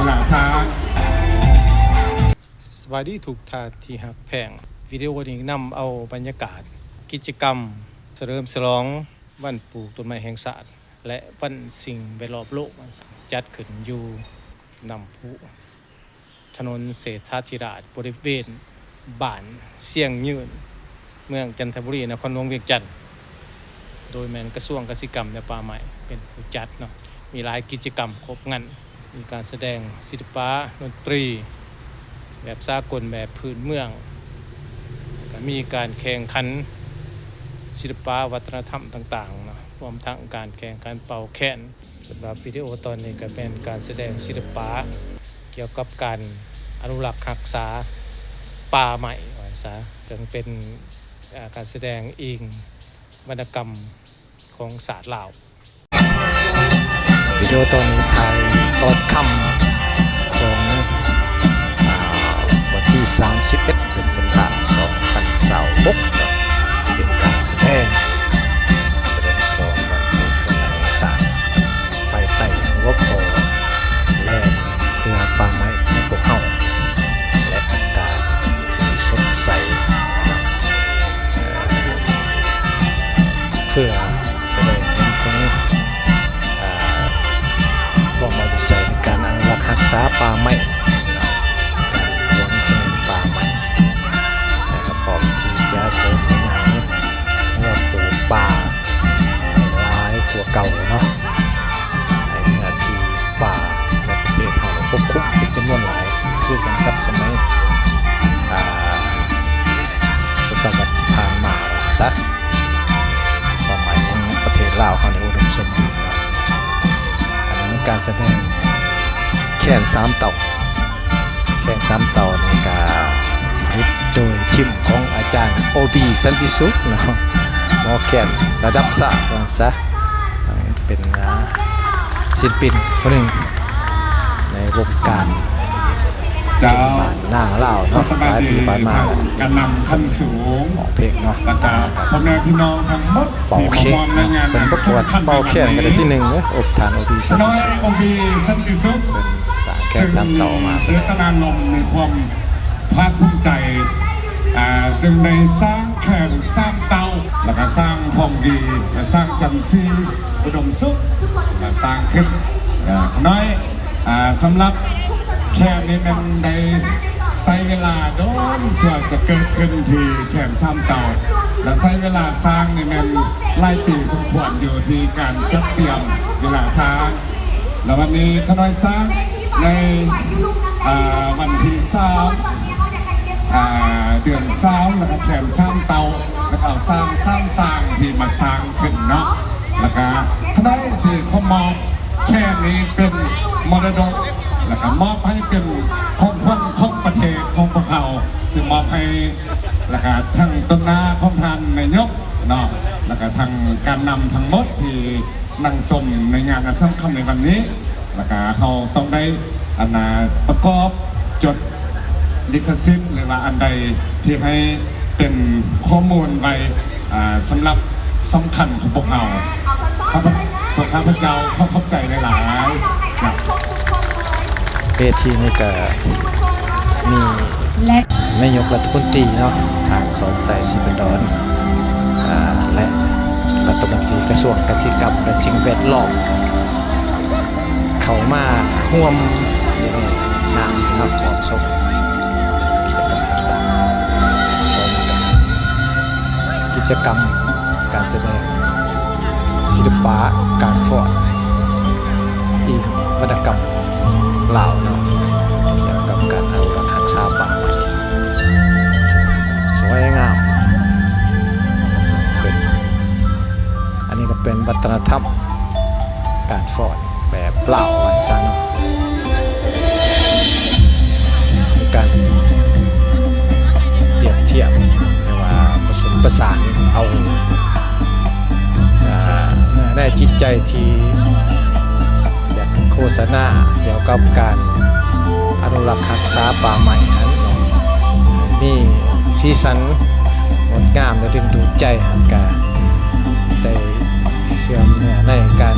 ລະຊາງ. ສະບາຍດີທຸກທ່ານທີ່ຮັກແພງ. ວິດີໂອນີ້ນຳເອົາບັນຍາກາດກິດຈະກຳສະເຫຼີມສະຫຼອງວັນປູກຕົ້ນໄມ້ແຫ່ງຊາດ ແລະ ວັນສິ່ງແວດລ້ອມໂລກ ຈັດຂຶ້ນຢູ່ນ້ຳພຸ ຖະໜົນເສດຖາທິລາດ ບໍລິເວນບ້ານຊຽງຍືນ ເມືອງຈັນທະບູລີ ນະຄອນຫຼວງວຽງຈັນ, ໂດຍແມ່ນກະຊວງກະສິກຳ ແລະ ປ່າໄມ້ເປັນຜູ້ຈັດເນາະ. ມີຫຼາຍກິດຈະກຳຄົບງັນ, ມີການສະແດງສິລະປະ ດົນຕີ ແບບສາກົນ ແບບພື້ນເມືອງ, ແລ້ວກະມີການແຂ່ງຂັນສິລະປະວັດທະນະທຳຕ່າງໆເນາະ, ລວມທັງການແຂ່ງຂັນເປົ່າແຄນ. ສຳລັບວິດີໂອຕອນນີ້ກໍແມ່ນການສະແດງສິລະປະກ່ຽວກັບການອະນຸລັກຮັກສາປ່າໄມ້ວ່າຊະ, ເຊິ່ງເປັນ ອາ ການສະແດງອີງວັນນະກຳຂອງຊາດລາວ. ວິດີໂອຕອນນີ້ຖ່າຍຕອນຄ່ຳຂອງ ອາ ວັນທີສາມສິບເອັດ ພຶດສະພາ ສອງພັນຊາວຫົກ ເປັນການສະແດງ ສະແດງສະຫຼອງວັນປູກຕົ້ນໄມ້ແຫ່ງຊາດ ພາຍໃຕ້ຫົວຂໍ້ ແລ່ນເພື່ອປ່າໄມ້ຂອງພວກເຮົາ ແລະ ອາກາດທີ່ສົດໃສ ເພື່ອສະແດງເຖິງ ອາ ຄວາມເອົາໃຈໃສ່ໃນການອະນຸລັກຮັກສາປ່າໄມ້ ການຫວງແຫນປ່າໄມ້ ແລະ ກໍພ້ອມທີ່ຈະເສີມຂະຫຍາຍເພື່ອປູກປ່າໃຫ້ຫຼາຍກວ່າເກົ່າເນາະ, ໃຫ້ເນື້ອທີ່ປ່າໃນປະເທດເຮົາປົກຄຸມເປັນຈຳນວນຫຼາຍ ຄືກັນກັບສະໄໝ ອາ ສະຕະວັດທີ່ຜ່ານມາວ່າຊະ. ຄວາມໝາຍຂອງປະເທດລາວເຮົານີ້ອຸດົມສົມບູນ. ອັນນີ້ແມ່ນການສະແດງແຄນສາມເຕົ່າ. ແຄນສາມເຕົ່ານີ້ກະຜະລິດໂດຍທີມຂອງອາຈານ ໂອບີ ສັນຕິສຸກເນາະ, ໝໍແຄນລະດັບຊາດວ່າຊະ, ທັງເປັນ ອາ ສິລະປິນຜູ້ໜຶ່ງໃນວົງການ ເຈົ້າ ບ້ານນາລາວເນາະ, ຫຼາຍປີຜ່ານມາ ການນຳຂັ້ນສູງ ຮ້ອງເພງເນາະ, ແລ້ວກະພໍ່ແມ່ພີ່ນ້ອງທັງໝົດທີ່ມາຮ່ວມໃນງານອັນສຳຄັນໃນວັນນີ້ ຂະນ້ອຍ ໂອບີ ສັນຕິສຸກ ເປັນສ້າງແຄນສາມເຕົ່າອອກມາ ເຈດຕະນາລົມໃນຄວາມພາກພູມໃຈ ອາ ເຊິ່ງໄດ້ສ້າງແຄນສາມເຕົ່າ ແລ້ວກະສ້າງຂອງດີ ແລະ ສ້າງຈັນຊີອຸດົມສຸກ ແລະ ສ້າງຂຶ້ນ ອາ ຂະນ້ອຍ ອາ ສຳລັບແຄນນີ້ແມ່ນໄດ້ໃຊ້ເວລາດົນ ສ່ວນຈະເກີດຂຶ້ນທີ່ແຄນສາມເຕົ່າ ແລະ ໃຊ້ເວລາສ້າງນີ້ແມ່ນຫຼາຍປີສົມຄວນຢູ່ທີ່ການຈັດຕຽມເວລາສ້າງ ແລະ ວັນນີ້ຂະນ້ອຍສ້າງໃນ ອາ ວັນທີສາມ ອາ ເດືອນສາມ ແລ້ວກະແຄນສາມເຕົ່າ ແລ້ວກະເອົາຊ່າງສາມຊ່າງທີ່ມາສ້າງຂຶ້ນເນາະ ແລ້ວກະຂະນ້ອຍຊິຂໍມອບ ແຄນນີ້ເປັນມໍລະດົກ ແລ້ວກະມອບໃຫ້ເປັນຂອງຂວັນຂອງປະເທດຂອງພວກເຮົາ ຊຶ່ງມອບໃຫ້ ແລ້ວກະທັງຕົງໜ້າຂອງທ່ານນາຍົກເນາະ ແລ້ວກະທັງການນຳທັງໝົດທີ່ນັ່ງຊົມໃນງານອັນສຳຄັນໃນວັນນີ້ ແລ້ວກະເຮົາຕ້ອງໄດ້ ອັນນາ ປະກອບຈົດລິຂະສິດ ຫຼືວ່າອັນໃດທີ່ໃຫ້ເປັນຂໍ້ມູນໄວ້ ອາ ສຳລັບ ສຳຄັນຂອງພວກເຮົາ ຂ້າພະ ພວກຂ້າພະເຈົ້າຂໍຂອບໃຈຫຼາຍໆນະ. ເວທີນີ້ກະມີ ແລະ ນາຍົກລັດຖະມົນຕີເນາະ ທ່ານ ສອນໄຊ ສີພັນດອນ ອາ ແລະ ລັດຖະມົນຕີກະຊວງກະສິກຳ ແລະ ສິ່ງແວດລ້ອມ ເຂົ້າມາຮ່ວມຢູ່ໃນງານເນາະ ຮ່ວມຊົມກິດຈະກຳຕ່າງໆ ກິດຈະກຳການສະແດງສິລະປະການຟ້ອນອີງວັນນະກຳລາວເນາະ ກ່ຽວກັບການອະນຸລັກຮັກສາປ່າໄມ້ ສວຍງາມ ເປັນ ອັນນີ້ກະເປັນວັດທະນະທຳການຟ້ອນ ແບບລາວວ່າຊັ້ນເນາະ ມີການປຽບທຽບ ຫຼືວ່າປະສົມປະສານເອົາ ອາ ເນື້ອໃນຈິດໃຈທີ່ຢາກໂຄສະນາກ່ຽວກັບການອະນຸລັກຮັກສາປ່າໄມ້ຫັ້ນເນາະ ມີສີສັນງົດງາມ ແລະ ດຶງດູດໃຈ ກະໄດ້ ເຊື່ອມເນື້ອໃນການ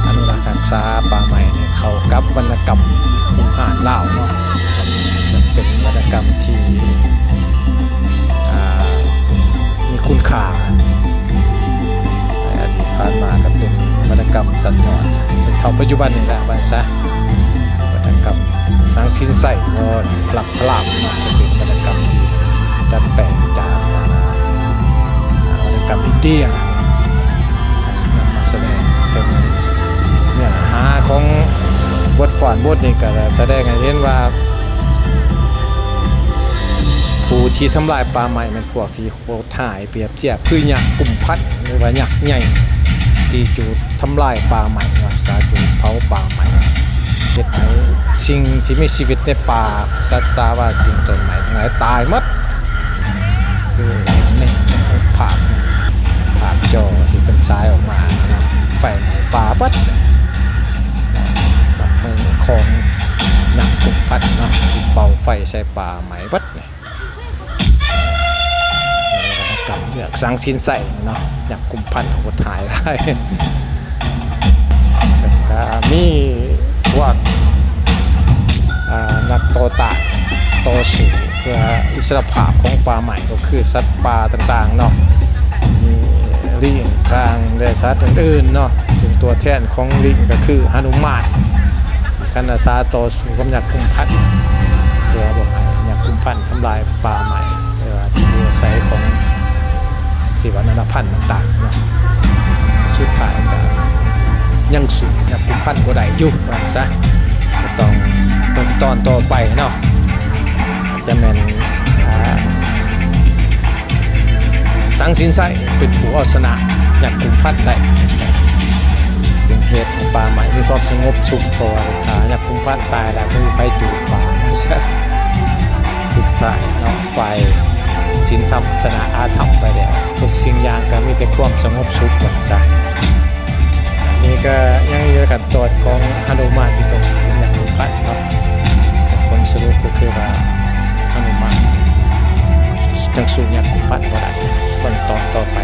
ອະນຸລັກຮັກສາປ່າໄມ້ໃນ ເຂົ້າກັບວັນນະກຳພື້ນບ້ານລາວເນາະ ເຊິ່ງເປັນວັນນະກຳທີ່ ອ່າ ມີຄຸນຄ່າ ໃນອະດີດຜ່ານມາກໍເປັນວັນນະກຳຊັ້ນຍອດ ຈົນເທົ່າປັດຈຸບັນນີ້ແຫຼະ ວ່າຊະ. ວັນນະກຳສັງສິນໄຊ ບໍ່ ພະລາບເນາະ ຈະເປັນວັນນະກຳທີ່ດັດແປງຈາກ ອ່າ ວັນນະກຳອິນເດຍ ນຳມາສະແດງ ເຊິ່ງເນື້ອຫາຂອງບົດຟ້ອນບົດນີ້ກໍສະແດງໃຫ້ເຫັນວ່າ ຜູ້ທີ່ທຳລາຍປ່າໄມ້ແມ່ນພວກທີ່ໂຫດຮ້າຍ ປຽບທຽບຄືຍັກກຸມພັນ ຫຼືວ່າຍັກໃຫຍ່ ທີ່ຈູດ ທຳລາຍປ່າໄມ້ ວ່າຊະ ຈູດເຜົາປ່າໄມ້ ເຮັດໃຫ້ສິ່ງທີ່ມີຊີວິດໃນປ່າ ສັດສາວາສິ່ງ ຕົ້ນໄມ້ທັງຫຼາຍຕາຍໝົດ. ຄືເຫັນໃນຮູບພາບ ພາບຈໍທີ່ເພິ່ນສາຍອອກມາເນາະ ໄຟໄໝ້ປ່າເບິດ ກັບມືຂອງຍັກກຸມພັນເນາະ ທີ່ເປົ່າໄຟໃສ່ປ່າໄໝ້ເບິດນີ້. ກຳເລືອກສັງສິນໄຊເນາະ ຍັກກຸມພັນໂຫດຮ້າຍຫຼາຍ ແລ້ວກະມີພວກ ອ່າ ນັກຕໍ່ຕ້ານ ຕໍ່ສູ້ເພື່ອອິດສະຫຼະພາບຂອງປ່າໄມ້ ກໍຄືສັດປ່າຕ່າງໆເນາະ ມີລີງ ກາງ ແລະ ສັດອື່ນໆເນາະ ເຊິ່ງຕົວແທນຂອງລີງກໍຄືຫະນຸມານ ທີ່ຂັນອາສາຕໍ່ສູ້ກັບຍັກກຸມພັນ ເພື່ອບໍ່ໃຫ້ຍັກກຸມພັນທຳລາຍປ່າໄມ້ ແຕ່ວ່າທີ່ຢູ່ອາໄສຂອງຊີວະນານາພັນຕ່າງໆເນາະ. ສຸດທ້າຍກໍຍັງສູ້ຍັກກຸມພັນບໍ່ໄດ້ຢູ່ ວ່າຊະ ກໍຕ້ອງເບິ່ງຕອນຕໍ່ໄປເນາະ ອາດຈະແມ່ນ ອ່າ ສັງສິນໄຊເປັນຜູ້ເອົາຊະນະຍັກກຸມພັນໄດ້ ຈຶ່ງເຮັດໃຫ້ປ່າໄມ້ມີຄວາມສະຫງົບສຸກ ເພາະວ່າຖ້າຍັກກຸມພັນຕາຍແລ້ວ ບໍ່ມີໃຜຈູດປ່າ ວ່າຊະ. ສຸດທ້າຍເນາະ ຝ່າຍສິນທຳຊະນະອາທຳໄປແລ້ວ ທຸກສິ່ງຢ່າງກໍມີແຕ່ຄວາມສະຫງົບສຸກ ວ່າຊະ. ອັນນີ້ກໍຍັງຢູ່ໃນຂັ້ນຕອນຂອງຫະນຸມານທີ່ຕ້ອງສູ້ກັບຍັກກຸມພັນເນາະ ຜົນສະຫຼຸບກໍຄືວ່າຫະນຸມານຍັງສູ້ຍັກກຸມພັນບໍ່ໄດ້ ເບິ່ງຕອນຕໍ່ໄປ.